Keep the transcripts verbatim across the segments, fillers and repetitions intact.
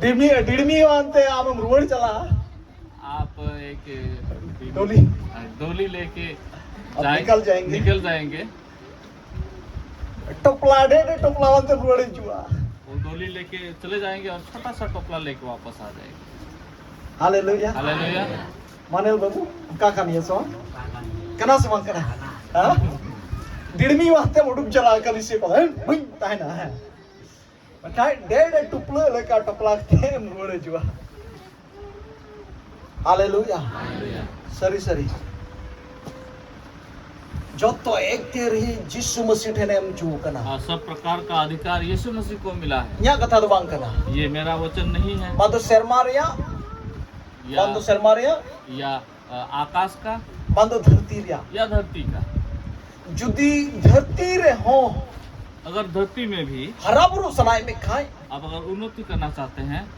ᱰᱤᱲᱢᱤ ᱰᱤᱲᱢᱤ ᱟᱱᱛᱮ ᱟᱢᱮᱢ ᱨᱩᱣᱟᱹᱲ ᱪᱟᱞᱟᱜᱼᱟ᱾ आप एक डोली। डोली लेके अब जाए- निकल जाएंगे। निकल जाएंगे। ᱴᱚᱯᱞᱟ ᱰᱮ ᱰᱮ ᱴᱚᱯᱞᱟ ᱟᱱᱛᱮ ᱨᱩᱣᱟᱹᱲ ᱦᱤᱡᱩᱜᱼᱟ᱾ वो डोली लेके चले जाएंगे और छोटा सा टोपला लेके वापस आ जाएंगे। ᱦᱟᱞᱮᱞᱩᱭᱟ᱾ हालेलुया। ᱢᱟᱱᱮᱞ ᱵᱟᱹᱵᱩ, ᱚᱠᱟ ᱠᱟᱱ ᱜᱮᱭᱟ ᱥᱮ ᱵᱟᱝ? ᱠᱟᱱᱟ ᱥᱮ ᱵᱟᱝ ᱠᱟᱱᱟ? ᱦᱮᱸ? ᱰᱤᱲᱢᱤ ᱟᱱᱛᱮᱢ ᱩᱰᱩᱠ ᱪᱟᱞᱟᱜᱼᱟ ᱠᱟᱹᱞᱤ ᱥᱮ ᱠᱚ, ᱦᱮᱸ? ᱵᱟᱹᱧ ᱛᱟᱦᱮᱱᱟ, ᱦᱮᱸ? ᱵᱟᱠᱷᱟᱡ ᱰᱮ ᱰᱮ ᱴᱩᱯᱞᱟᱹ ᱞᱮᱠᱟ ᱴᱚᱯᱞᱟ ᱠᱟᱛᱮᱢ ᱨᱩᱣᱟᱹᱲ ᱦᱤᱡᱩᱜᱼᱟ᱾ ᱦᱟᱞᱮᱞᱩᱭᱟ᱾ ᱥᱟᱹᱨᱤ ᱥᱟᱹᱨᱤ᱾ ᱡᱚᱛᱚ ᱮᱠᱛᱮᱨ ᱦᱤ ᱡᱤᱥᱩ ᱢᱟᱹᱥᱤ ᱴᱷᱮᱱ ᱮᱢ ᱦᱚᱪᱚ ᱠᱟᱱᱟ᱾ और सब प्रकार का अधिकार यीशु मसीह को मिला है। ᱤᱧᱟᱹᱜ ᱠᱟᱛᱷᱟ ᱫᱚ ᱵᱟᱝ ᱠᱟᱱᱟ᱾ ये मेरा वचन नहीं है। ᱵᱟᱝ ᱫᱚ ᱥᱮᱨᱢᱟ ᱨᱮᱭᱟᱜ, या, ᱵᱟᱝ ᱫᱚ ᱥᱮᱨᱢᱟ ᱨᱮᱭᱟᱜ, या अ, आकाश का, ᱵᱟᱝ ᱫᱚ ᱫᱷᱟᱹᱨᱛᱤ ᱨᱮᱭᱟᱜ᱾ या धरती का। ᱡᱩᱫᱤ ᱫᱷᱟᱹᱨᱛᱤ ᱨᱮᱦᱚᱸ अगर धरती में भी ᱦᱟᱨᱟ ᱵᱩᱨᱩ ᱥᱟᱱᱟᱭᱮᱫ ᱢᱮ ᱠᱷᱟᱡ, आप अगर उन्नति करना चाहते हैं,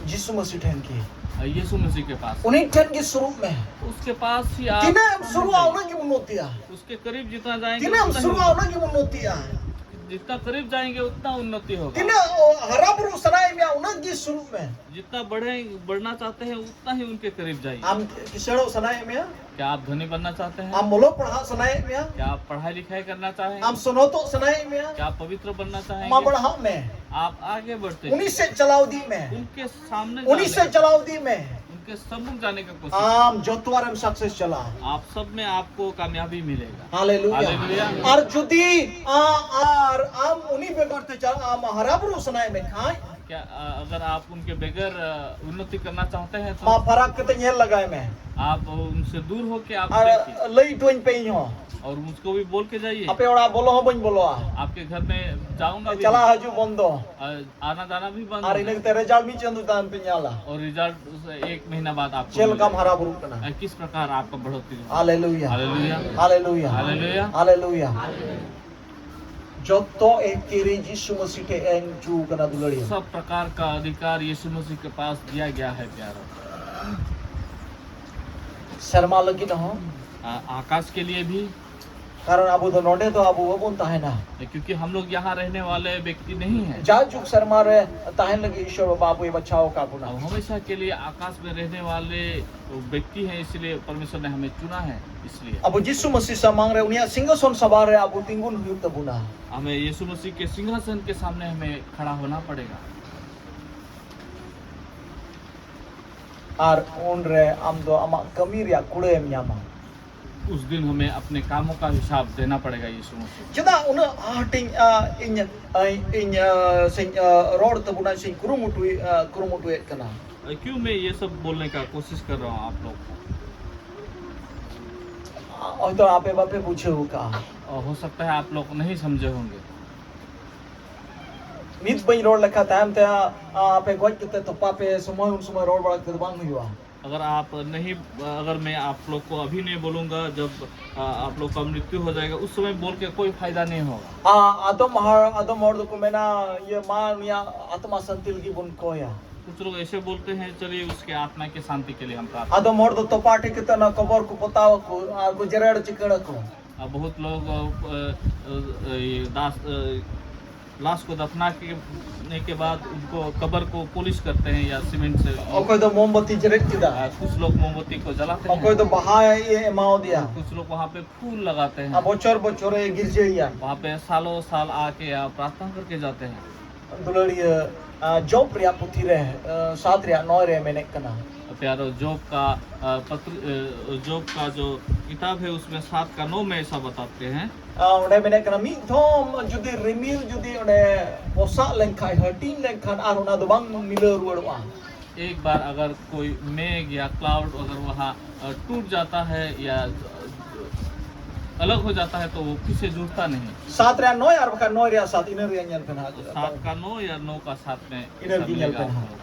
ᱡᱤᱥᱩ ᱢᱟᱹᱥᱤ ᱴᱷᱮᱱ ᱜᱮ, अ, यीशु मसीह के पास, ᱩᱱᱤ ᱴᱷᱮᱱ ᱜᱮ ᱥᱩᱨᱩᱜ ᱢᱮ᱾ उसके पास ही आप ᱛᱤᱱᱟᱹᱜ ᱮᱢ ᱥᱩᱨᱩᱜᱼᱟ, ᱩᱱᱟᱹᱜ ᱜᱮ ᱩᱱᱱᱚᱛᱤᱜᱼᱟ᱾ उसके करीब जितना जाएंगे, ᱛᱤᱱᱟᱹᱜ ᱮᱢ उतना ही ᱥᱩᱨᱩᱜᱼᱟ, ᱩᱱᱟᱹᱜ ᱜᱮ ᱩᱱᱱᱚᱛᱤᱜᱼᱟ᱾ जितना करीब जाएंगे, उतना उन्नति होगा। ᱛᱤᱱᱟᱹᱜ ᱚ, ᱦᱟᱨᱟ ᱵᱩᱨᱩ ᱥᱟᱱᱟᱭᱮᱫ ᱢᱮᱭᱟ, ᱩᱱᱟᱹᱜ ᱜᱮ ᱥᱩᱨᱩᱜ ᱢᱮ᱾ जितना बढ़े, बढ़ना चाहते हैं, उतना ही उनके करीब जाइए। ᱟᱢ ᱠᱤᱥᱟᱹᱬᱚᱜ ᱥᱟᱱᱟᱭᱮᱫ ᱢᱮᱭᱟ? क्या आप धनी बनना चाहते हैं? ᱟᱢ ᱚᱞᱚᱜ ᱯᱟᱲᱦᱟᱜ ᱥᱟᱱᱟᱭᱮᱫ ᱢᱮᱭᱟ? क्या आप पढ़ाई लिखाई करना चाहेंगे? ᱟᱢ ᱥᱚᱱᱚᱛᱚᱜ ᱥᱟᱱᱟᱭᱮᱫ ᱢᱮᱭᱟ? क्या आप पवित्र बनना ᱢᱟ चाहेंगे? ᱵᱟᱲᱦᱟᱜ ᱢᱮ᱾ आप आगे बढ़ते ᱩᱱᱤ हैं। ᱥᱮᱫ ᱪᱟᱞᱟᱣ ᱤᱫᱤᱜ ᱢᱮ᱾ उनके सामने ᱩᱱᱤ जाने ᱥᱮᱫ का, ᱪᱟᱞᱟᱣ ᱤᱫᱤᱜ ᱢᱮ᱾ उनके सम्मुख जाने का कोशिश। ᱟᱢ ᱡᱚᱛᱚᱣᱟᱜ ᱨᱮᱢ ᱥᱟᱠᱥᱮᱥ ᱪᱟᱞᱟᱜᱼᱟ᱾ आप सब में आपको कामयाबी मिलेगा। ᱦᱟᱞᱮᱞᱩᱭᱟ᱾ ᱦᱟᱞᱮᱞᱩᱭᱟ᱾ ᱟᱨ ᱡᱩᱫᱤ ᱟ- ᱟᱨ ᱟᱢ ᱩᱱᱤ ᱵᱮᱜᱚᱨ ᱛᱮ ᱪᱟᱞᱟᱜ ᱟᱢ ᱦᱟᱨᱟ ᱵᱩᱨᱩ ᱥᱟᱱᱟᱭᱮᱫ ᱢᱮ ᱠᱷᱟᱡ, क्या अ, अगर आप उनके बगैर अ, उन्नति करना चाहते हैं ᱢᱟ तो ᱯᱷᱟᱨᱟᱠ ᱠᱟᱛᱮ ᱧᱮᱞ ᱞᱟᱜᱟᱭ ᱢᱮ᱾ आप उनसे दूर होके आप ᱟᱨ देखिए ᱞᱟᱹᱭ ᱦᱚᱴᱚᱧ ᱯᱮ ᱤᱧ ᱦᱚᱸ᱾ और उसको भी बोल के जाइए। ᱟᱯᱮ ᱚᱲᱟᱜ ᱵᱚᱞᱚ ᱦᱚᱸ ᱵᱟᱹᱧ ᱵᱚᱞᱚᱜᱼᱟ᱾ आपके घर में जाऊंगा भी ᱪᱟᱞᱟᱣ नहीं। ᱦᱤᱡᱩᱜ ᱵᱚᱱᱫᱚ᱾ अ, आना जाना भी बंद ᱟᱨ हो ᱤᱱᱟᱹ जाएगा। ᱠᱟᱛᱮ ᱨᱮᱡᱟᱞᱴ ᱢᱤᱫ ᱪᱟᱸᱫᱚ ᱛᱟᱭᱚᱢ ᱯᱮ ᱧᱮᱞᱟ᱾ और रिजल्ट उस एक महीना बाद आपको ᱪᱮᱫ ᱞᱮᱠᱟᱢ मिलेगा। ᱦᱟᱨᱟ ᱵᱩᱨᱩᱜ ᱠᱟᱱᱟ᱾ अ, किस प्रकार आपका बढ़ोतरी हुआ। ᱦᱟᱞᱮᱞᱩᱭᱟ᱾ ᱦᱟᱞᱮᱞᱩᱭᱟ᱾ ᱦᱟᱞᱮᱞᱩᱭᱟ᱾ ᱦᱟᱞᱮᱞᱩᱭᱟ। ᱦᱟᱞᱮᱞᱩᱭᱟ᱾ ᱡᱚᱛᱚ ᱮᱠᱮᱨᱮ ᱡᱤᱥᱩ ᱢᱟᱹᱥᱤ ᱴᱷᱮᱱ ᱮᱢ ᱦᱚᱪᱚ ᱠᱟᱱᱟ ᱫᱩᱞᱟᱹᱲᱤᱭᱟᱹ᱾ सब प्रकार का अधिकार यीशु मसीह के पास दिया गया है प्यारा। ᱥᱮᱨᱢᱟ ᱞᱟᱹᱜᱤᱫ ᱦᱚᱸ, आ, आकाश के लिए भी, ᱠᱟᱨᱚᱱ ᱟᱵᱚ ᱫᱚ ᱱᱚᱰᱮ ᱫᱚ ᱟᱵᱚ ᱵᱟᱵᱚᱱ ᱛᱟᱦᱮᱱᱟ᱾ क्योंकि हम लोग यहाँ रहने वाले व्यक्ति नहीं हैं। ᱡᱟᱭᱡᱩᱜᱽ ᱥᱮᱨᱢᱟ ᱨᱮ ᱛᱟᱦᱮᱱ ᱞᱟᱹᱜᱤᱫ ᱤᱥᱚᱨ ᱵᱟᱵᱟ ᱟᱵᱚᱭ ᱵᱟᱪᱷᱟᱣ ᱟᱠᱟᱫ ᱵᱚᱱᱟ᱾ अब हमेशा के लिए आकाश में रहने वाले व्यक्ति हैं, इसलिए परमेश्वर ने हमें चुना है। इसलिए ᱟᱵᱚ ᱡᱤᱥᱩ ᱢᱟᱹᱥᱤ ᱥᱟᱢᱟᱝ ᱨᱮ, ᱩᱱᱤᱭᱟᱜ ᱥᱤᱝᱦᱟᱥᱚᱱ ᱥᱟᱵᱟ ᱨᱮ ᱟᱵᱚ ᱛᱤᱸᱜᱩᱱ ᱦᱩᱭᱩᱜ ᱛᱟᱵᱚᱱᱟ᱾ हमें यीशु मसीह के सिंहासन के सामने हमें खड़ा होना पड़ेगा। ᱟᱨ ᱩᱱᱨᱮ ᱟᱢ ᱫᱚ ᱟᱢᱟᱜ ᱠᱟᱹᱢᱤ ᱨᱮᱭᱟᱜ ᱠᱩᱲᱟᱹᱭᱮᱢ ᱧᱟᱢᱟ᱾ उस दिन हमें अपने कामों का हिसाब देना पड़ेगा यीशु मसीह। ᱪᱮᱫᱟᱜ ᱩᱱᱟᱹᱜ ᱟᱸᱴᱤᱧ ᱟ, ᱤᱧ ᱟ, ᱤᱧ ᱟ, ᱥᱮᱧ ᱟ, ᱨᱚᱲ ᱛᱟᱵᱚᱱᱟ ᱥᱮᱧ ᱠᱩᱨᱩᱢᱩᱴᱩᱭ ᱟ, ᱠᱩᱨᱩᱢᱩᱴᱩᱭᱮᱫ ᱠᱟᱱᱟ? क्यों मैं ये सब बोलने का कोशिश कर रहा हूँ आप लोग को? ᱦᱚᱭᱛᱳ ᱟᱯᱮ ᱵᱟᱯᱮ ᱵᱩᱡᱷᱟᱹᱣ ᱟᱠᱟᱫᱼᱟ᱾ और हो सकता है आप लोग नहीं समझे होंगे। ᱱᱤᱛ ᱵᱟᱹᱧ ᱨᱚᱲ ᱞᱮᱠᱷᱟᱱ ᱛᱟᱭᱚᱢ ᱛᱮ ᱟ, ᱟᱯᱮ ᱜᱚᱡ ᱠᱟᱛᱮ ᱛᱚᱯᱟ ᱯᱮ ᱥᱚᱢᱚᱭ, ᱩᱱ ᱥᱚᱢᱚᱭ ᱨᱚᱲ ᱵᱟᱲᱟ ᱠᱟᱛᱮ ᱫᱚ ᱵᱟᱝ ᱦᱩᱭᱩᱜᱼᱟ᱾ अगर आप नहीं, अगर मैं आप लोग को अभी नहीं बोलूँगा, जब आ, आप लोग का मृत्यु हो जाएगा, उस समय बोल के कोई फायदा नहीं होगा। ᱟ, ᱟᱫᱚᱢ ᱦᱚᱲ ᱟᱫᱚᱢ ᱦᱚᱲ ᱫᱚᱠᱚ ᱢᱮᱱᱟ, ᱤᱭᱟᱹ ᱢᱟ ᱩᱱᱤᱭᱟᱜ ᱟᱛᱢᱟ ᱥᱟᱱᱛᱤ ᱞᱟᱹᱜᱤᱫ ᱵᱚᱱ ᱠᱚᱭᱟ᱾ कुछ लोग ऐसे बोलते हैं, चलिए उसके आत्मा की शांति के लिए हम प्रार्थना। ᱟᱫᱚᱢ ᱦᱚᱲ ᱫᱚ ᱛᱚᱯᱟ ᱴᱷᱤᱠ ᱠᱟᱛᱮ ᱚᱱᱟ ᱠᱚᱵᱚᱨ ᱠᱚ ᱯᱚᱛᱟᱣ ᱟᱠᱚ ᱟᱨ ᱠᱚ ᱡᱮᱨᱮᱲ ᱪᱤᱠᱟᱹᱲ ᱟᱠᱚ᱾ आ, बहुत लोग आ, आ, ये दास, आ, लाश को दफना करने के बाद उनको कब्र को पॉलिश करते हैं या सीमेंट से। ᱚᱠᱚᱭ ᱫᱚ ᱢᱳᱢᱵᱟᱛᱤ ᱡᱮᱨᱮᱫ ᱠᱮᱫᱟ, आ, कुछ लोग मोमबत्ती को जलाते हैं। ᱚᱠᱚᱭ ᱫᱚ ᱵᱟᱦᱟᱭ ᱮᱢᱟᱣᱟᱫᱮᱭᱟ᱾ कुछ लोग वहाँ पे फूल लगाते हैं। ᱟᱨ ᱵᱚᱪᱷᱚᱨ ᱵᱚᱪᱷᱚᱨᱮ ᱜᱤᱨᱡᱟᱹᱭᱟ᱾ वहाँ पे सालों साल आके आ, प्रार्थना करके जाते हैं। ᱫᱩᱞᱟᱹᱲᱤᱭᱟᱹ ᱟ, ᱡᱚᱵ ᱨᱮᱭᱟᱜ ᱯᱩᱛᱷᱤ ᱨᱮ ᱟ, ᱥᱟᱛ ᱨᱮᱭᱟᱜ ᱱᱚᱭ ᱨᱮ ᱢᱮᱱᱮᱫ ᱠᱟᱱᱟ᱾ प्यारो, जोब का आ, पत्र, आ, जोब का जो किताब है, उसमें सात का नौ में ऐसा बताते हैं। ᱟ, ᱚᱸᱰᱮ ᱢᱮᱱᱮᱫ ᱠᱟᱱᱟ, ᱢᱤᱫ ᱫᱷᱚᱢ ᱡᱩᱫᱤ ᱨᱤᱢᱤᱞ ᱡᱩᱫᱤ ᱚᱸᱰᱮ ᱯᱚᱥᱟᱜ ᱞᱮᱱᱠᱷᱟᱱ, ᱦᱟᱹᱴᱤᱧ ᱞᱮᱱᱠᱷᱟᱱ, ᱟᱨ ᱚᱱᱟ ᱫᱚ ᱵᱟᱝ ᱢᱤᱞᱟᱹᱣ ᱨᱩᱣᱟᱹᱲᱚᱜᱼᱟ᱾ एक बार अगर कोई मेघ या क्लाउड अगर वहाँ आ, टूट जाता है या आ, अलग हो जाता है, तो वो फिर से जुड़ता नहीं। ᱥᱟᱛ ᱨᱮᱭᱟᱜ ᱱᱚᱭ ᱟᱨ ᱵᱟᱠᱷᱟᱱ ᱱᱚᱭ ᱨᱮᱭᱟᱜ ᱥᱟᱛ, ᱤᱱᱟᱹ ᱨᱮᱭᱟᱜ ᱧᱮᱞ ᱯᱮ ᱱᱟᱦᱟᱜ᱾ सात का नौ या नौ का सात में ᱤᱱᱟᱹ ऐसा ᱜᱮ ᱧᱮᱞ मिलेगा ᱯᱮ आप ᱱᱟᱦᱟᱜ᱾ लोग।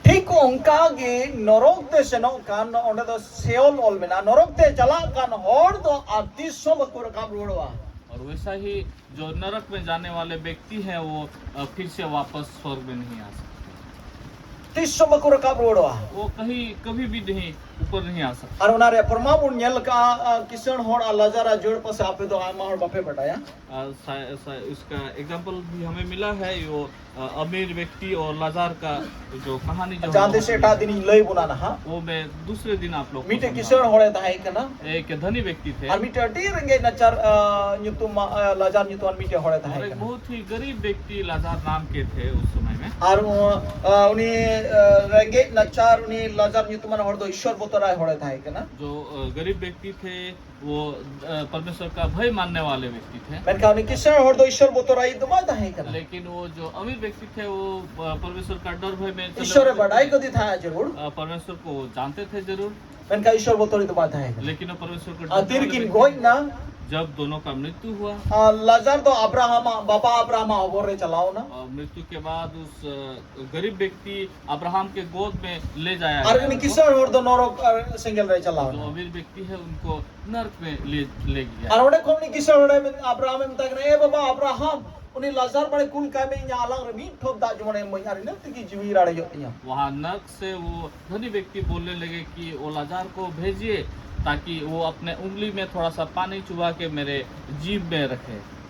ᱴᱷᱤᱠ ᱚᱱᱠᱟ ᱜᱮ ᱱᱚᱨᱚᱠ ᱛᱮ ᱥᱮᱱᱚᱜ ᱠᱟᱱ, ᱚᱸᱰᱮ ᱫᱚ ᱥᱮᱭᱚᱞ ᱚᱞ ᱢᱮᱱᱟᱜᱼᱟ, ᱱᱚᱨᱚᱠ ᱛᱮ ᱪᱟᱞᱟᱜ ᱠᱟᱱ ᱦᱚᱲ ᱫᱚ ᱟᱨ ᱛᱤᱥ ᱦᱚᱸ ᱵᱟᱠᱚ ᱨᱟᱠᱟᱵ ᱨᱩᱣᱟᱹᱲᱚᱜᱼᱟ᱾ और वैसा ही जो नरक में जाने वाले व्यक्ति हैं, वो आ, फिर से वापस स्वर्ग में नहीं आ सकते। ᱛᱤᱥ ᱦᱚᱸ ᱵᱟᱠᱚ ᱨᱟᱠᱟᱵ ᱨᱩᱣᱟᱹᱲᱚᱜᱼᱟ᱾ वो कहीं कभी भी नहीं ऊपर नहीं आ सकता। ᱟᱨ ᱚᱱᱟ ᱨᱮᱭᱟᱜ ᱯᱨᱚᱢᱟᱱ ᱵᱚᱱ ᱧᱮᱞ ᱠᱟᱜᱼᱟ, ᱟᱨ ᱠᱤᱥᱟᱹᱬ ᱦᱚᱲ ᱟᱨ ᱞᱟᱡᱟᱨ ᱟᱜ ᱡᱳᱲ ᱯᱟᱥᱮ ᱟᱯᱮ ᱫᱚ ᱟᱭᱢᱟ ᱦᱚᱲ ᱵᱟᱯᱮ ᱵᱟᱰᱟᱭᱟ᱾ आ, सा, सा, इसका एग्जाम्पल भी हमें मिला है। वो आ, अमीर व्यक्ति और लाजार का जो कहानी जो हम ᱡᱟᱦᱟᱸ ᱛᱤᱥ ᱮᱴᱟᱜ ᱫᱤᱱᱤᱧ ᱞᱟᱹᱭ ᱵᱚᱱᱟ ᱱᱟᱦᱟᱜ᱾ वो मैं दूसरे दिन आप लोग को ᱢᱤᱫᱴᱮᱡ समझाऊंगा। ᱠᱤᱥᱟᱹᱬ ᱦᱚᱲᱮ ᱛᱟᱦᱮᱸ ᱠᱟᱱᱟ, एक धनी व्यक्ति थे ᱟᱨ ᱢᱤᱫᱴᱮᱡ ᱟᱹᱰᱤ ᱨᱮᱸᱜᱮᱡ ᱱᱟᱪᱟᱨ ᱟᱸ, ᱧᱩᱛᱩᱢ, ᱟᱸ, ᱞᱟᱡᱟᱨ ᱧᱩᱛᱩᱢᱟᱱ ᱢᱤᱫᱴᱮᱡ ᱦᱚᱲᱮ और ᱛᱟᱦᱮᱸ एक ᱠᱟᱱᱟ᱾ बहुत ही गरीब व्यक्ति लाजार नाम के थे उस समय में। ᱟᱨ ᱩᱱ, ᱟᱸ, ᱩᱱᱤ ᱟᱸ, ᱨᱮᱸᱜᱮᱡ ᱱᱟᱪᱟᱨ ᱩᱱᱤ ᱞᱟᱡᱟᱨ ᱧᱩᱛᱩᱢᱟᱱ ᱦᱚᱲ ᱫᱚ ᱤᱥᱥᱚᱨ ᱵᱚᱛᱚᱨᱟᱭ ᱦᱚᱲᱮ ᱛᱟᱦᱮᱸ ᱠᱟᱱᱟ᱾ जो अ, गरीब व्यक्ति थे वो अ, परमेश्वर का भय मानने वाले व्यक्ति थे। ᱢᱮᱱᱠᱷᱟᱱ ᱩᱱᱤ ᱠᱤᱥᱟᱹᱬ ᱦᱚᱲ ᱫᱚ ᱤᱥᱥᱚᱨ ᱵᱚᱛᱚᱨᱟᱭ ᱫᱚ ᱵᱟᱭ ᱛᱟᱦᱮᱸ ᱠᱟᱱᱟ᱾ लेकिन वो जो अमीर व्यक्ति थे वो अ, परमेश्वर का डर भय में चलने ᱤᱥᱥᱚᱨᱮ वाले ᱵᱟᱰᱟᱭ व्यक्ति ᱠᱟᱫᱮ ᱛᱟᱦᱮᱸᱫ ᱡᱟᱹᱨᱩᱲ, थे। अ, परमेश्वर को वो जानते थे जरूर, ᱢᱮᱱᱠᱷᱟᱱ ᱤᱥᱥᱚᱨ ᱵᱚᱛᱚᱨᱤ ᱫᱚ ᱵᱟᱭ ᱛᱟᱦᱮᱸ ᱠᱟᱱᱟ᱾ लेकिन वो परमेश्वर को ᱟᱨ डरने ᱛᱤᱨ वाले ᱠᱤᱱ व्यक्ति ᱜᱚᱡ ᱮᱱᱟ, थे। जब दोनों का मृत्यु हुआ, ᱟᱨ ᱞᱟᱡᱟᱨ ᱫᱚ ᱟᱵᱨᱟᱦᱟᱢᱟᱜ ᱵᱟᱵᱟ ᱟᱵᱨᱟᱦᱟᱢᱟᱜ ᱦᱚᱵᱚᱨ ᱨᱮ ᱪᱟᱞᱟᱣ ᱮᱱᱟ᱾ और मृत्यु के बाद उस अ, गरीब व्यक्ति अब्राहम के गोद में ले जाया ᱟᱨ गया ᱩᱱᱤ उनको। ᱠᱤᱥᱟᱹᱬ ᱦᱚᱲ ᱫᱚ ᱱᱚᱨᱚᱠ ᱟᱨ ᱥᱮᱸᱜᱮᱞ ᱨᱮ ᱪᱟᱞᱟᱣ जो ᱮᱱᱟ᱾ अमीर व्यक्ति है उनको नरक में ले ले गया। ᱟᱨ ᱚᱸᱰᱮ ᱠᱷᱚᱱ ᱩᱱᱤ ᱠᱤᱥᱟᱹᱬ ᱦᱚᱲᱮ ᱢᱮᱱ- ᱟᱵᱨᱟᱦᱟᱢᱮ ᱢᱮᱛᱟᱭ ᱠᱟᱱᱟ, "ᱮ ᱵᱟᱵᱟ ᱟᱵᱨᱟᱦᱟᱢ, ᱩᱱᱤ ᱞᱟᱡᱟᱨ ᱵᱟᱲᱮ ᱠᱩᱞ ᱠᱟᱭ ᱢᱮ, ᱤᱧᱟᱹᱜ ᱟᱞᱟᱝ ᱨᱮ ᱢᱤᱫ ᱴᱷᱚᱯ ᱫᱟᱜ ᱡᱮᱢᱚᱱᱮ ᱮᱢᱟᱹᱧ, ᱟᱨ ᱤᱱᱟᱹ ᱛᱮᱜᱮ ᱡᱤᱣᱤ ᱨᱟᱲᱮᱡᱚᱜ ᱛᱤᱧᱟ᱾" वहाँ नरक से वो धनी व्यक्ति बोलने लगे कि वो लाजार को भेजिए ताकि वो अपने उंगली में थोड़ा सा पानी चुबा के मेरे जीभ में रखे।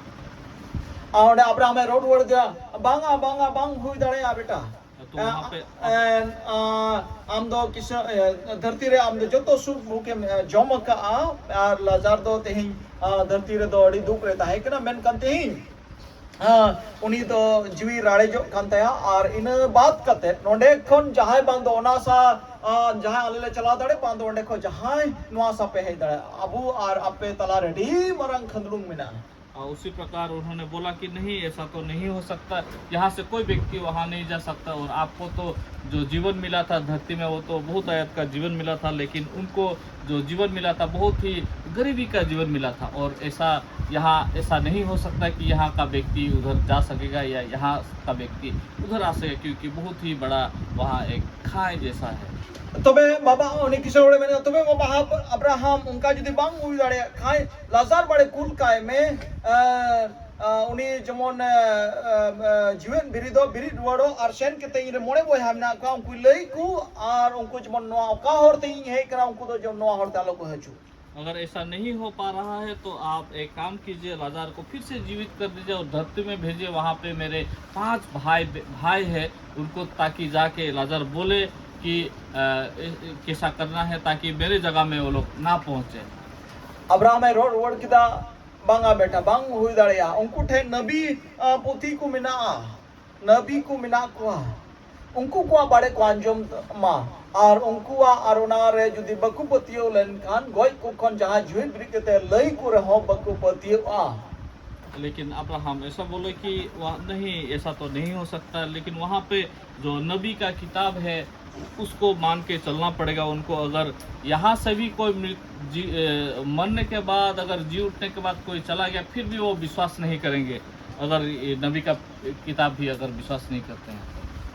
ᱟᱨ ᱚᱸᱰᱮ ᱟᱵᱨᱟᱦᱟᱢᱮ ᱨᱚᱲ ᱨᱩᱣᱟᱹᱲ ᱠᱮᱫᱟ, "ᱵᱟᱝᱟ, ᱵᱟᱝᱟ, ᱵᱟᱝ ᱦᱩᱭ ᱫᱟᱲᱮᱭᱟᱜᱼᱟ ᱵᱮᱴᱟ᱾ ᱛᱚ ᱚᱱᱟ ᱯᱮ- ᱮ, ᱟ, ᱟᱢ ᱫᱚ ᱠᱤᱥᱟᱹ-, ᱮ, ᱫᱷᱟᱹᱨᱛᱤ ᱨᱮ ᱟᱢ ᱫᱚ ᱡᱚᱛᱚ ᱥᱩᱠ ᱵᱷᱳᱜᱮᱢ, ᱮ, ᱡᱚᱢ ᱟᱠᱟᱫᱼᱟ, ᱟᱨ ᱞᱟᱡᱟᱨ ᱫᱚ ᱛᱮᱦᱮᱧ, ᱟ, ᱫᱷᱟᱹᱨᱛᱤ ᱨᱮᱫᱚ ᱟᱹᱰᱤ ᱫᱩᱠ ᱨᱮ ᱛᱟᱦᱮᱸ ᱠᱟᱱᱟ, ᱢᱮᱱᱠᱷᱟᱱ ᱛᱮᱦᱮᱧ, ᱟ, ᱩᱱᱤ ᱫᱚ ᱡᱤᱣᱤ ᱨᱟᱲᱮᱡᱚᱜ ᱠᱟᱱ ᱛᱟᱭᱟ᱾ ᱟᱨ ᱤᱱᱟᱹ ᱵᱟᱫ ᱠᱟᱛᱮ ᱱᱚᱰᱮ ᱠᱷᱚᱱ ᱡᱟᱦᱟᱸᱭ ᱵᱟᱝ ᱫᱚ ᱚᱱᱟ ᱥᱟ, ᱟ, ᱡᱟᱦᱟᱸᱭ ᱟᱞᱮ ᱞᱮ ᱪᱟᱞᱟᱣ ᱫᱟᱲᱮ, ᱵᱟᱝ ᱫᱚ ᱚᱸᱰᱮ ᱠᱷᱚᱱ ᱡᱟᱦᱟᱸᱭ ᱱᱚᱣᱟ ᱥᱟ ᱯᱮ ᱦᱮᱡ ᱫᱟᱲᱮᱭᱟᱜᱼᱟ, ᱟᱵᱚ ᱟᱨ ᱟᱯᱮ ᱛᱟᱞᱟ ᱨᱮ ᱟᱹᱰᱤ ᱢᱟᱨᱟᱝ ᱠᱷᱟᱹᱫᱽᱲᱩᱝ ᱢᱮᱱᱟᱜᱼᱟ᱾ और उसी प्रकार उन्होंने बोला कि नहीं, ऐसा तो नहीं हो सकता, यहाँ से कोई व्यक्ति वहाँ नहीं जा सकता। और आपको तो जो जीवन मिला था धरती में, वो तो बहुत आयत का जीवन मिला था, लेकिन उनको जो जीवन मिला था, बहुत ही गरीबी का जीवन मिला था। और ऐसा, यहाँ ऐसा नहीं हो सकता कि यहाँ का व्यक्ति उधर जा सकेगा या यहाँ का व्यक्ति उधर आ सकेगा, क्योंकि बहुत ही बड़ा वहाँ एक खाई जैसा है। ᱛᱚᱵᱮ ᱵᱟᱵᱟ, ᱩᱱᱤ ᱠᱤᱥᱟᱹᱬ ᱦᱚᱲᱮ ᱢᱮᱱᱟ, ᱛᱚᱵᱮ ᱵᱟᱵᱟ ᱟᱵ-, ᱟᱵᱨᱟᱦᱟᱢ, ᱚᱱᱠᱟ ᱡᱩᱫᱤ ᱵᱟᱝ ᱦᱩᱭ ᱫᱟᱲᱮᱭᱟᱜ ᱠᱷᱟᱱ, ᱞᱟᱡᱟᱨ ᱵᱟᱲᱮ ᱠᱩᱞ ᱠᱟᱭ ᱢᱮ, ᱮ, ᱟᱸ, ᱩᱱᱤ ᱡᱮᱢᱚᱱ, ᱟᱸ, ᱟᱸ, ᱟᱸ, ᱡᱤᱣᱮᱫ ᱵᱤᱨᱤᱫᱚᱜ, ᱵᱤᱨᱤᱫ ᱨᱩᱣᱟᱹᱲᱚᱜ, ᱟᱨ ᱥᱮᱱ ᱠᱟᱛᱮ ᱤᱧ ᱨᱮ ᱢᱚᱬᱮ ᱵᱚᱭᱦᱟ ᱢᱮᱱᱟᱜ ᱠᱚᱣᱟ, ᱩᱱᱠᱩ ᱞᱟᱹᱭ ᱠᱚ, ᱟᱨ ᱩᱱᱠᱩ ᱡᱮᱢᱚᱱ ᱱᱚᱣᱟ ᱚᱠᱟ ᱦᱚᱨ ᱛᱮ ᱤᱧ ᱦᱮᱡ ᱠᱟᱱᱟ, ᱩᱱᱠᱩ ᱫᱚ ᱡᱮᱢᱚᱱ ᱱᱚᱣᱟ ᱦᱚᱨ ᱛᱮ ᱟᱞᱚ ᱠᱚ ᱦᱤᱡᱩᱜ᱾ अगर ऐसा नहीं हो पा रहा है तो आप एक काम कीजिए, लाजार को फिर से जीवित कर दीजिए और धरती में भेजिए। वहाँ पे मेरे पांच भाई, भाई है, उनको ताकि जाके लाजार बोले कि अ, ए- ए- कैसा करना है ताकि मेरे जगह में वो लोग ना पहुँचे। ᱟᱵᱨᱟᱦᱟᱢ ᱮ ᱨᱚᱲ ᱨᱩᱣᱟᱹᱲ ᱠᱮᱫᱟ, ᱵᱟᱝᱟ ᱵᱮᱴᱟ, ᱵᱟᱝ ᱦᱩᱭ ᱫᱟᱲᱮᱭᱟᱜᱼᱟ᱾ ᱩᱱᱠᱩ ᱴᱷᱮᱱ ᱱᱟᱵᱤ, ᱟᱸ, ᱯᱩᱛᱷᱤ ᱠᱚ ᱢᱮᱱᱟᱜᱼᱟ, ᱱᱟᱵᱤ ᱠᱚ ᱢᱮᱱᱟᱜ ᱠᱚᱣᱟ, ᱩᱱᱠᱩ ᱠᱚᱣᱟᱜ ᱵᱟᱲᱮ ᱠᱚ ᱟᱸᱡᱚᱢ ᱢᱟ᱾ ᱟᱨ ᱩᱱᱠᱩᱣᱟᱜ, ᱟᱨ ᱚᱱᱟ ᱨᱮ ᱡᱩᱫᱤ ᱵᱟᱠᱚ ᱯᱟᱹᱛᱭᱟᱹᱣ ᱞᱮᱱᱠᱷᱟᱱ, ᱜᱚᱡ ᱠᱚ ᱠᱷᱚᱱ ᱡᱟᱦᱟᱸ ᱡᱤᱣᱤᱫ ᱵᱮᱨᱮᱫ ᱠᱟᱛᱮ ᱞᱟᱹᱭ ᱠᱚ ᱨᱮᱦᱚᱸ ᱵᱟᱠᱚ ᱯᱟᱹᱛᱭᱟᱹᱜᱼᱟ᱾ लेकिन अब्राहम ऐसा बोले कि वह नहीं, ऐसा तो नहीं हो सकता। लेकिन वहाँ पे जो नबी का किताब है, उसको मान के चलना पड़ेगा उनको। अगर यहाँ से भी कोई मृत- जी, ए, मरने के बाद, अगर जी उठने के बाद कोई चला गया, फिर भी वो विश्वास नहीं करेंगे। अगर ये नबी का किताब भी अगर विश्वास नहीं करते हैं।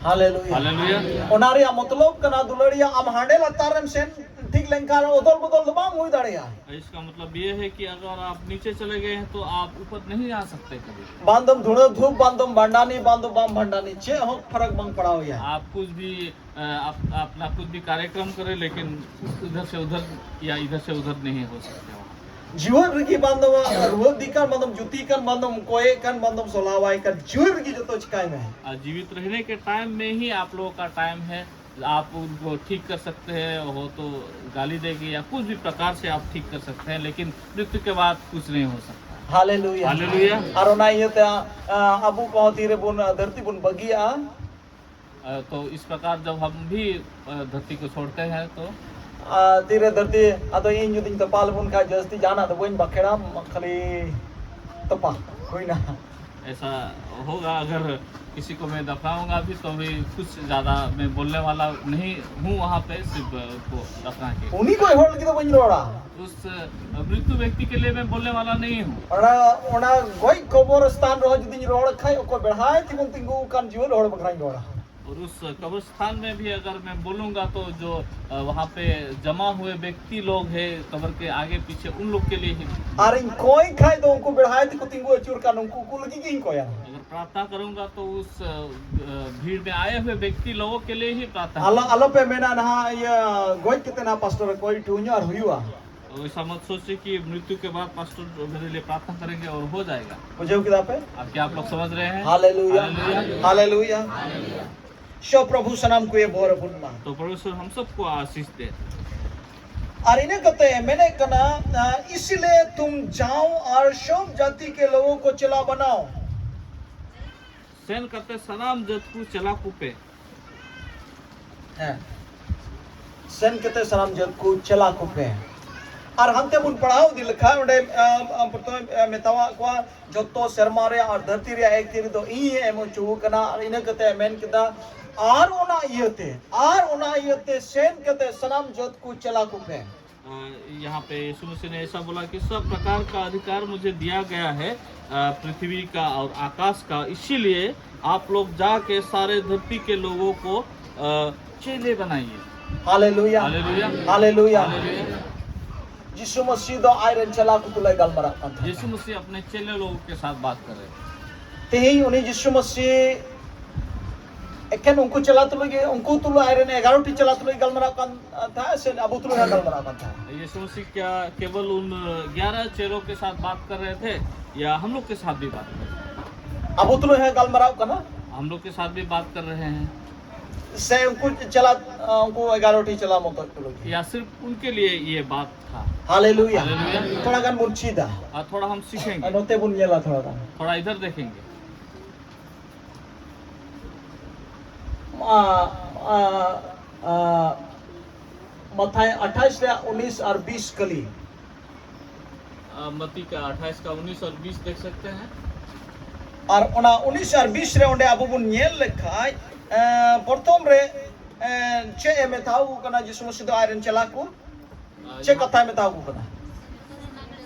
हालेलुया। हालेलुया। ᱚᱱᱟ ᱨᱮᱭᱟᱜ ᱢᱚᱛᱞᱚᱵ ᱠᱟᱱᱟ, ᱫᱩᱞᱟᱹᱲᱤᱭᱟ, ᱟᱢ ᱦᱟᱸᱰᱮ ᱞᱟᱛᱟᱨ ᱨᱮᱢ ᱥᱮᱱ ᱴᱷᱤᱠ ᱞᱮᱱᱠᱷᱟᱱ ᱚᱫᱚᱞ ᱵᱚᱫᱚᱞ ᱫᱚ ᱵᱟᱝ ᱦᱩᱭ ᱫᱟᱲᱮᱭᱟᱜᱼᱟ᱾ इसका मतलब ये है कि अगर आप नीचे चले गए हैं तो आप ऊपर नहीं आ सकते कभी। ᱵᱟᱝ ᱫᱚᱢ ᱫᱷᱩᱲᱟᱹ ᱫᱷᱩᱯ, ᱵᱟᱝ ᱫᱚᱢ ᱵᱷᱟᱸᱰᱟᱱᱤ, ᱵᱟᱝ ᱫᱚ ᱵᱟᱢ ᱵᱷᱟᱸᱰᱟᱱᱤ, ᱪᱮᱫ ᱦᱚᱸ ᱯᱷᱟᱨᱟᱠ ᱵᱟᱝ ᱯᱟᱲᱟᱣ ᱟᱭᱟ᱾ आप कुछ भी, अ, आप अपना कुछ भी कार्यक्रम करें, लेकिन इधर से उधर या इधर से उधर नहीं हो सकते वहाँ। ᱡᱤᱣᱮᱫ ᱨᱮᱜᱮ ᱵᱟᱝ ᱫᱚ ᱨᱩᱣᱟᱹᱜ ᱫᱤ ᱠᱟᱱ, ᱵᱟᱝ ᱫᱚᱢ ᱡᱩᱛᱤ ᱠᱟᱱ, ᱵᱟᱝ ᱫᱚᱢ ᱠᱚᱭᱮ ᱠᱟᱱ, ᱵᱟᱝ ᱫᱚᱢ ᱥᱚᱞᱟᱣᱟᱭ ᱠᱟᱱ, ᱡᱤᱣᱮᱫ ᱨᱮᱜᱮ ᱡᱚᱛᱚ ᱪᱤᱠᱟᱭ ᱢᱮ᱾ और जीवित रहने के टाइम में ही आप लोगों का टाइम है। आप उनको ठीक कर सकते हैं, हो तो गाली देके या कुछ भी प्रकार से आप ठीक कर सकते हैं, लेकिन मृत्यु के बाद कुछ नहीं हो सकता। ᱦᱟᱞᱮᱞᱩᱭᱟ᱾ ᱦᱟᱞᱮᱞᱩᱭᱟ᱾ ᱟᱨ ᱚᱱᱟ ᱤᱭᱟᱹᱛᱮ, ᱟ, ᱟᱵᱚ ᱠᱚᱦᱚᱸ ᱛᱤᱨᱮᱵᱚᱱ, ᱟ, ᱫᱷᱟᱹᱨᱛᱤ ᱵᱚᱱ ᱵᱟᱹᱜᱤᱭᱟᱜᱼᱟ᱾ अ, तो इस प्रकार जब हम भी, अ, धरती को छोड़ते हैं तो ᱟ, ᱛᱤᱨᱮ ᱫᱷᱟᱹᱨᱛᱤ, ᱟᱫᱚ ᱤᱧ ᱡᱩᱫᱤᱧ ᱛᱚᱯᱟ ᱞᱮᱵᱚᱱ ᱠᱷᱟᱡ, ᱡᱟᱹᱥᱛᱤ ᱡᱟᱦᱟᱱᱟᱜ ᱫᱚ ᱵᱟᱹᱧ ᱵᱟᱠᱷᱮᱲᱟ, ᱠᱷᱟᱹᱞᱤ ᱛᱚᱯᱟ ᱦᱩᱭᱱᱟ᱾ ऐसा होगा, अगर किसी को मैं दफनाऊंगा भी तो भी कुछ ज़्यादा मैं बोलने वाला नहीं हूँ वहाँ पे, सिर्फ उनको दफना के। ᱩᱱᱤ ᱠᱚᱭ ᱦᱚᱲ ᱞᱟᱹᱜᱤᱫ ᱫᱚ ᱵᱟᱹᱧ ᱨᱚᱲᱟ᱾ उस मृत्यु व्यक्ति के लिए मैं बोलने वाला नहीं हूँ। ᱚᱱᱟ, ᱚᱱᱟ ᱜᱚᱡ ᱠᱚᱵᱚᱨ ᱥᱛᱷᱟᱱ ᱨᱮᱦᱚᱸ ᱡᱩᱫᱤᱧ ᱨᱚᱲ ᱠᱷᱟᱡ, ᱚᱠᱚᱭ ᱵᱮᱲᱦᱟᱭ ᱛᱮᱵᱚᱱ ᱛᱤᱸᱜᱩ ᱟᱠᱟᱱ ᱡᱤᱣᱮᱫ ᱦᱚᱲ ᱵᱟᱠᱷᱨᱟᱧ ᱨᱚᱲᱟ᱾ और उस कब्रिस्तान में भी अगर मैं बोलूँगा तो जो अ, वहाँ पे जमा हुए व्यक्ति लोग हैं कब्र के आगे पीछे, उन लोग के लिए ही। ᱟᱨᱤᱧ ᱠᱚᱭ ᱠᱷᱟᱡ ᱫᱚ ᱩᱱᱠᱩ ᱵᱮᱲᱦᱟᱭ ᱛᱮᱠᱚ ᱛᱤᱸᱜᱩ ᱟᱹᱪᱩᱨ ᱠᱟᱱ ᱩᱱᱠᱩ ᱠᱚ ᱞᱟᱹᱜᱤᱫ ᱜᱤᱧ ᱠᱚᱭᱟ᱾ अगर प्रार्थना करूँगा तो उस अ, भीड़ में आए हुए व्यक्ति लोगों के लिए ही प्रार्थना ᱟᱞᱚ करूँगा। ᱟᱞᱚᱯᱮ ᱢᱮᱱᱟ ᱱᱟᱦᱟᱜ ᱤᱭᱟᱹ ᱜᱚᱡ ᱠᱟᱛᱮ ᱱᱟᱦᱟᱜ ᱯᱟᱥᱴᱚᱨ ᱠᱚᱭ ᱴᱷᱩᱧᱚ ᱟᱨ ᱦᱩᱭᱩᱜᱼᱟ᱾ तो ऐसा मत सोचिए कि मृत्यु के बाद पास्टर मेरे लिए प्रार्थना करेंगे और हो जाएगा। ᱵᱩᱡᱷᱟᱹᱣ ᱠᱮᱫᱟ ᱯᱮ? अब क्या आप लोग समझ रहे हैं? ᱦᱟᱞᱮᱞᱩᱭᱟ᱾ हालेलुया। ᱦᱟᱞᱮᱞᱩᱭᱟ᱾ ᱥᱚ ᱯᱨᱚᱵᱷᱩ ᱥᱟᱱᱟᱢ ᱠᱚᱭᱮ ᱵᱚᱨ ᱟᱵᱚᱱ ᱢᱟ᱾ तो परमेश्वर हम सबको आशीष दे। ᱟᱨ ᱤᱱᱟᱹ ᱠᱟᱛᱮ ᱢᱮᱱᱮᱫ ᱠᱟᱱᱟ, ᱤᱥᱤᱞᱤᱭᱮ ᱛᱩᱢ ᱡᱟᱣ ᱟᱨ ᱥᱚᱵ ᱡᱟᱹᱛᱤ ᱠᱮ ᱞᱳᱜᱳ ᱠᱚ ᱪᱮᱞᱟ ᱵᱟᱱᱟᱣ᱾ ᱥᱮᱱ ᱠᱟᱛᱮ ᱥᱟᱱᱟᱢ ᱡᱟᱹᱛ ᱠᱚ ᱪᱮᱞᱟ ᱠᱚᱯᱮ᱾ ᱦᱮᱸ᱾ ᱥᱮᱱ ᱠᱟᱛᱮ ᱥᱟᱱᱟᱢ ᱡᱟᱹᱛ ᱠᱚ ᱪᱮᱞᱟ ᱠᱚᱯᱮ᱾ ᱟᱨ ᱦᱟᱱᱛᱮ ᱵᱚᱱ ᱯᱟᱲᱦᱟᱣ ᱤᱫᱤ ᱞᱮᱠᱷᱟᱱ ᱚᱸᱰᱮ ᱟᱢ, ᱟᱢ ᱯᱨᱚᱛᱷᱚᱢ ᱢᱮᱛᱟᱣᱟᱜ ᱠᱚᱣᱟ, ᱡᱚᱛᱚ ᱥᱮᱨᱢᱟ ᱨᱮ ᱟᱨ ᱫᱷᱟᱹᱨᱛᱤ ᱨᱮᱭᱟᱜ ᱮᱠ ᱛᱤᱨᱤ ᱫᱚ ᱤᱧ ᱮᱢ ᱦᱚᱪᱚ ᱠᱟᱱᱟ᱾ ᱟᱨ ᱤᱱᱟᱹ ᱠᱟᱛᱮ ᱢᱮᱱ ᱠᱮᱫᱟ, ᱟᱨ ᱚᱱᱟ ᱤᱭᱟᱹᱛᱮ ᱟᱨ ᱚᱱᱟ ᱤᱭᱟᱹᱛᱮ ᱥᱮᱱ ᱠᱟᱛᱮ ᱥᱟᱱᱟᱢ ᱡᱟᱹᱛ ᱠᱚ ᱪᱮᱞᱟ ᱠᱚᱯᱮ᱾ यहाँ पे यीशु मसीह ने ऐसा बोला कि सब प्रकार का अधिकार मुझे दिया गया है, पृथ्वी का और आकाश का, इसीलिए आप लोग जाके सारे धरती के लोगों को चेले बनाइए। हालेलुया। हालेलुया। हालेलुया। हालेलुया। ᱡᱤᱥᱩ ᱢᱟᱹᱥᱤ ᱫᱚ ᱟᱡᱨᱮᱱ ᱪᱮᱞᱟ ᱠᱚ ᱛᱩᱞᱩᱡ ᱜᱟᱞᱢᱟᱨᱟᱜ ᱠᱟᱱ ᱛᱟᱦᱮᱸᱱᱟ᱾ यीशु मसीह अपने चेले लोगों के साथ बात कर रहे हैं। ᱛᱮᱦᱮᱧ ᱩᱱᱤ ᱡᱤᱥᱩ ᱢᱟᱹᱥᱤ ᱮᱠᱮᱱ ᱩᱱᱠᱩ ᱪᱮᱞᱟ ᱛᱩᱞᱩᱡ ᱜᱮ, ᱩᱱᱠᱩ ᱛᱩᱞᱩᱡ ᱟᱡᱨᱮᱱ ᱮᱜᱟᱨᱚ ᱴᱤ ᱪᱮᱞᱟ ᱛᱩᱞᱩᱡ ᱜᱟᱞᱢᱟᱨᱟᱜ ᱠᱟᱱ ᱛᱟᱦᱮᱸᱫ ᱥᱮ ᱟᱵᱚ ᱛᱩᱞᱩᱡ ᱦᱚᱸ ᱜᱟᱞᱢᱟᱨᱟᱜ ᱠᱟᱱ ᱛᱟᱦᱮᱸᱫ? यीशु मसीह क्या केवल उन ग्यारह चेलों के साथ बात कर रहे थे या हम लोग के साथ भी बात कर रहे हैं? ᱟᱵᱚ ᱛᱩᱞᱩᱡ ᱦᱚᱸ ᱜᱟᱞᱢᱟᱨᱟᱜ ᱠᱟᱱᱟ᱾ हम लोग के साथ भी बात कर रहे हैं। ᱥᱮ ᱩᱱᱠᱩ ᱪᱮᱞᱟ, ᱩᱱᱠᱩ ᱮᱜᱟᱨᱚ ᱴᱤ ᱪᱮᱞᱟ ᱢᱚᱛᱚᱡ ᱛᱩᱞᱩᱡ ᱜᱮ? या सिर्फ उनके लिए ये बात था। ᱦᱟᱞᱮᱞᱩᱭᱟ᱾ ᱦᱟᱞᱮᱞᱩᱭᱟ᱾ ᱛᱷᱚᱲᱟ ᱜᱟᱱ ᱵᱚᱱ ᱪᱮᱫᱟ᱾ और थोड़ा हम ᱟᱨ सीखेंगे। ᱱᱚᱛᱮ ᱵᱚᱱ ᱧᱮᱞᱟ ᱛᱷᱚᱲᱟ ᱜᱟᱱ᱾ थोड़ा इधर देखेंगे। ᱟ, ᱟ, ᱟ, ᱢᱟᱛᱷᱟᱭ ᱟᱴᱷᱟᱭᱤᱥ ᱨᱮᱭᱟᱜ ᱩᱱᱤᱥ ᱟᱨ ᱵᱤᱥ ᱠᱟᱹᱞᱤ᱾ अ, मत्ती का अट्ठाईस का उन्नीस और बीस देख सकते हैं। ᱟᱨ ᱚᱱᱟ ᱩᱱᱤᱥ ᱟᱨ ᱵᱤᱥ ᱨᱮ ᱚᱸᱰᱮ ᱟᱵᱚ ᱵᱚᱱ ᱧᱮᱞ ᱞᱮᱠᱷᱟᱡ, ᱮ, ᱯᱨᱚᱛᱷᱚᱢ ᱨᱮ, ᱮ, ᱪᱮᱫ ᱮ ᱢᱮᱛᱟᱣ ᱠᱚ ᱠᱟᱱᱟ ᱡᱤᱥᱩ ᱢᱟᱹᱥᱤ ᱫᱚ ᱟᱡᱨᱮᱱ ᱪᱮᱞᱟ ᱠᱚ? ᱪᱮᱫ ᱠᱟᱛᱷᱟᱭ ᱢᱮᱛᱟᱣ ᱠᱚ ᱠᱟᱱᱟ?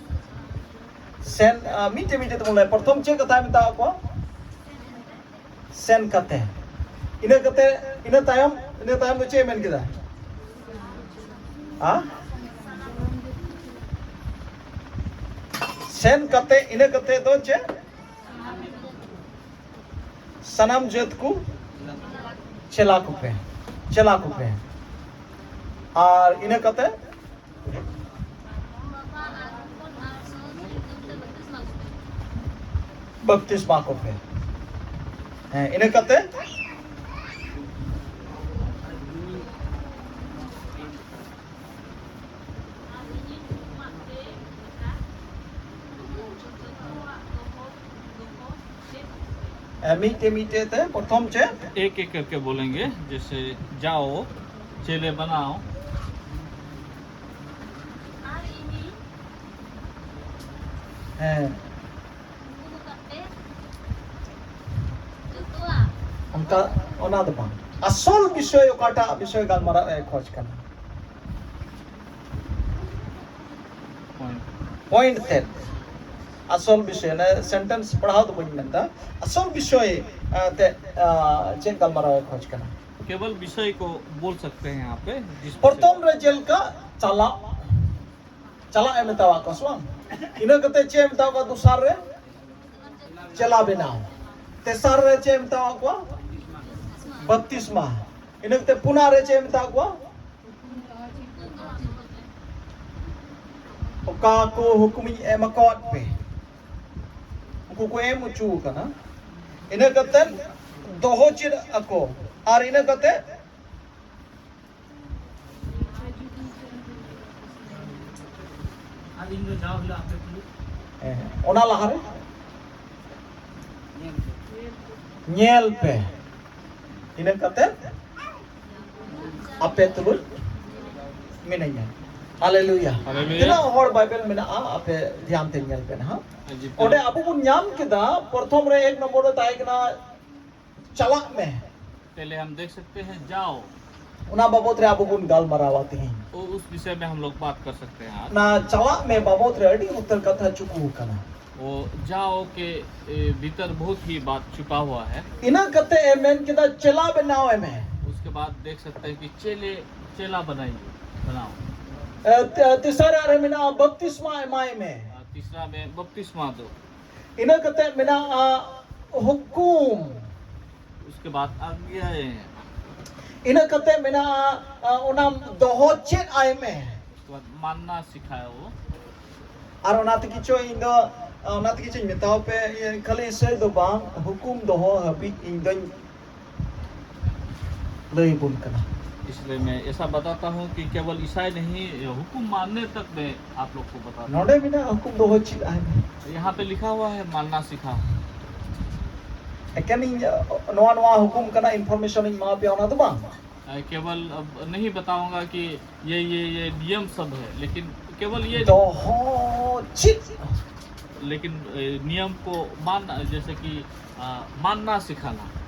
ᱥᱮᱱ, ᱟ, ᱢᱤᱫᱴᱮᱡ ᱢᱤᱫᱴᱮᱡ ᱛᱮᱵᱚᱱ ᱞᱟᱹᱭᱟ᱾ ᱯᱨᱚᱛᱷᱚᱢ ᱪᱮᱫ ᱠᱟᱛᱷᱟᱭ ᱢᱮᱛᱟᱣ ᱠᱚᱣᱟ? ᱥᱮᱱ ᱠᱟᱛᱮ᱾ ᱤᱱᱟᱹ ᱠᱟᱛᱮ, ᱤᱱᱟᱹ ᱛᱟᱭᱚᱢ, ᱤᱱᱟᱹ ᱛᱟᱭᱚᱢ ᱫᱚ ᱪᱮᱫ ᱮ ᱢᱮᱱ ᱠᱮᱫᱟ? ᱦᱟ? ᱥᱮᱱ ᱠᱟᱛᱮ, ᱤᱱᱟᱹ ᱠᱟᱛᱮ ᱫᱚ ᱪᱮᱫ? ᱥᱟᱱᱟᱢ ᱡᱟᱹᱛ ᱠᱚ ᱪᱮᱞᱟ ᱠᱚᱯᱮ, ᱪᱮᱞᱟ ᱠᱚᱯᱮ᱾ ᱟᱨ ᱤᱱᱟᱹ ᱠᱟᱛᱮ ᱵᱟᱯᱛᱤᱥᱢᱟ ᱠᱚᱯᱮ᱾ ᱦᱮᱸ, ᱤᱱᱟᱹ ᱠᱟᱛᱮ ᱢᱤᱫᱴᱮᱡ ᱢᱤᱫᱴᱮᱡ ᱛᱮ ᱯᱨᱚᱛᱷᱚᱢ ᱪᱮᱫ? एक एक करके बोलेंगे। जैसे, जाओ, चेले बनाओ। ᱦᱮᱸ, ᱚᱱᱠᱟ, ᱚᱱᱟ ᱫᱚ ᱵᱟᱝ᱾ ᱟᱥᱚᱞ ᱵᱤᱥᱚᱭ, ᱚᱠᱟᱴᱟᱜ ᱵᱤᱥᱚᱭ ᱜᱟᱞᱢᱟᱨᱟᱣ ᱮ ᱠᱷᱚᱡᱽ ᱠᱟᱱᱟ? ᱯᱚᱭᱮᱱᱴ ᱛᱮᱫ, ᱟᱥᱚᱞ ᱵᱤᱥᱚᱭ, ᱚᱱᱮ ᱥᱮᱱᱴᱮᱱᱥ ᱯᱟᱲᱦᱟᱣ ᱫᱚ ᱵᱟᱹᱧ ᱢᱮᱱᱫᱟ, ᱟᱥᱚᱞ ᱵᱤᱥᱚᱭ ᱛᱮᱫ ᱪᱮᱫ ᱜᱟᱞᱢᱟᱨᱟᱣ ᱮ ᱠᱷᱚᱡᱽ ᱠᱟᱱᱟ? केवल विषय को बोल सकते हैं यहाँ पे। ᱯᱨᱚᱛᱷᱚᱢ ᱨᱮ ᱪᱮᱫ ᱞᱮᱠᱟ? ᱪᱟᱞᱟᱜ, ᱪᱟᱞᱟᱜ ᱮ ᱢᱮᱛᱟᱣᱟᱜ ᱠᱚᱣᱟ ᱥᱮ ᱵᱟᱝ? ᱤᱱᱟᱹ ᱠᱟᱛᱮ ᱪᱮᱫ ᱮ ᱢᱮᱛᱟᱣᱟᱜ ᱠᱚᱣᱟ? ᱫᱚᱥᱟᱨ ᱨᱮ ᱪᱮᱞᱟ ᱵᱮᱱᱟᱣ᱾ ᱛᱮᱥᱟᱨ ᱨᱮ ᱪᱮᱫ ᱮ ᱢᱮᱛᱟᱣᱟᱜ ᱠᱚᱣᱟ? ᱵᱟᱯᱛᱤᱥᱢᱟ᱾ ᱤᱱᱟᱹ ᱠᱟᱛᱮ ᱯᱩᱱᱟ ᱨᱮ ᱪᱮᱫ ᱮ ᱢᱮᱛᱟᱣᱟᱜ ᱠᱚᱣᱟ? ᱚᱠᱟ ᱠᱚ ᱦᱩᱠᱩᱢᱤᱧ ᱮᱢ ᱟᱠᱟᱣᱟᱫ ᱯᱮ, ᱩᱱᱠᱩ ᱠᱚ ᱮᱢ ᱦᱚᱪᱚ ᱟᱠᱟᱱᱟ᱾ ᱤᱱᱟᱹ ᱠᱟᱛᱮ ᱫᱚᱦᱚ ᱪᱮᱫ ᱟᱠᱚ, ᱟᱨ ᱤᱱᱟᱹ ᱠᱟᱛᱮ ᱟᱨ ᱤᱧ ᱫᱚ ᱡᱟᱣ ᱦᱤᱞᱳᱜ ᱟᱯᱮ ᱛᱩᱞᱩᱡ᱾ ᱦᱮᱸ, ᱚᱱᱟ ᱞᱟᱦᱟᱨᱮ ᱧᱮᱞ ᱯᱮ᱾ ᱧᱮᱞ ᱯᱮ᱾ ᱤᱱᱟᱹ ᱠᱟᱛᱮ ᱟᱯᱮ ᱛᱩᱞᱩᱡ ᱢᱤᱱᱟᱹᱧᱟ᱾ ᱦᱟᱞᱮᱞᱩᱭᱟ᱾ ᱦᱟᱞᱮᱞᱩᱭᱟ᱾ ᱛᱤᱱᱟᱹᱜ ᱦᱚᱲ ᱵᱟᱭᱵᱮᱞ ᱢᱮᱱᱟᱜᱼᱟ, ᱟᱯᱮ ᱫᱷᱮᱭᱟᱱ ᱛᱮ ᱧᱮᱞ ᱯᱮ ᱱᱟᱦᱟᱜ᱾ ᱡᱤᱛᱟᱹᱣ᱾ ᱚᱸᱰᱮ ᱟᱵᱚ ᱵᱚᱱ ᱧᱟᱢ ᱠᱮᱫᱟ, ᱯᱨᱚᱛᱷᱚᱢ ᱨᱮ ᱮᱠ ᱱᱚᱢᱵᱚᱨ ᱨᱮ ᱛᱟᱦᱮᱸ ᱠᱟᱱᱟ, ᱪᱟᱞᱟᱜ ᱢᱮ᱾ पहले हम देख सकते हैं, जाओ। ᱚᱱᱟ ᱵᱟᱵᱚᱫ ᱨᱮ ᱟᱵᱚ ᱵᱚᱱ ᱜᱟᱞᱢᱟᱨᱟᱣᱟ ᱛᱮᱦᱮᱧ᱾ वो, उस विषय में हम लोग बात कर सकते हैं आज। ᱚᱱᱟ ᱪᱟᱞᱟᱜ ᱢᱮ ᱵᱟᱵᱚᱫ ᱨᱮ ᱟᱹᱰᱤ ᱩᱛᱟᱹᱨ ᱠᱟᱛᱷᱟ ᱪᱩᱠᱩ ᱟᱠᱟᱱᱟ᱾ वो जाओ के ए, भीतर बहुत ही बात छुपा हुआ है। ᱤᱱᱟᱹ ᱠᱟᱛᱮ ᱮ ᱢᱮᱱ ᱠᱮᱫᱟ, ᱪᱮᱞᱟ ᱵᱮᱱᱟᱣ ᱮ ᱢᱮ᱾ उसके बाद देख सकते हैं कि चेले चेला बनाइए, बनाओ। ᱮ, ᱛᱮ- ᱛᱮᱥᱟᱨᱟᱜ ᱨᱮ ᱢᱮᱱᱟᱜᱼᱟ, ᱵᱟᱯᱛᱤᱥᱢᱟ ᱮᱢᱟᱭ ᱢᱮ᱾ तीसरा में बपतिस्मा दो। ᱤᱱᱟᱹ ᱠᱟᱛᱮ ᱢᱮᱱᱟᱜᱼᱟ, ᱦᱩᱠᱩᱢ᱾ उसके बाद आज्ञाएं हैं। ᱤᱱᱟᱹ ᱠᱟᱛᱮ ᱢᱮᱱᱟᱜᱼᱟ, ᱟ, ᱚᱱᱟ ᱫᱚᱦᱚ ᱪᱮᱫ ᱟᱭ ᱢᱮ᱾ उसके बाद मानना सिखाओ। ᱟᱨ ᱚᱱᱟ ᱛᱮᱜᱮ ᱪᱚ ᱤᱧ ᱫᱚ, ᱟ, ᱚᱱᱟ ᱛᱮᱜᱮ ᱪᱚᱧ ᱢᱮᱛᱟᱣ ᱯᱮ, ᱤᱭᱟᱹ, ᱠᱷᱟᱹᱞᱤ ᱤᱥᱟᱹᱭ ᱫᱚ ᱵᱟᱝ, ᱦᱩᱠᱩᱢ ᱫᱚᱦᱚ ᱦᱟᱹᱵᱤᱡ ᱤᱧ ᱫᱚᱧ ᱞᱟᱹᱭ ᱟᱵᱚᱱ ᱠᱟᱱᱟ᱾ इसलिए मैं ऐसा बताता हूँ कि केवल ईसाई नहीं, ये हुक्म मानने तक मैं आप लोग को बताता हूँ। ᱱᱚᱰᱮ ᱢᱮᱱᱟᱜᱼᱟ, ᱦᱩᱠᱩᱢ ᱫᱚᱦᱚ ᱪᱮᱫ ᱟᱭ ᱢᱮ᱾ यहाँ पे लिखा हुआ है मानना सिखा। ᱮᱠᱮᱱ ᱤᱧ ᱱᱚᱣᱟ ᱱᱚᱣᱟ ᱦᱩᱠᱩᱢ ᱠᱟᱱᱟ, information ᱤᱧ ᱮᱢᱟ ᱯᱮᱭᱟ, ᱚᱱᱟ ᱫᱚ ᱵᱟᱝ᱾ अ, केवल अब नहीं बताऊंगा कि ये ये ये नियम सब है, लेकिन केवल ये ᱫᱚᱦᱚ ᱪᱮᱫ᱾ लेकिन अ, नियम को मान, जैसे कि अ, मानना सिखाना।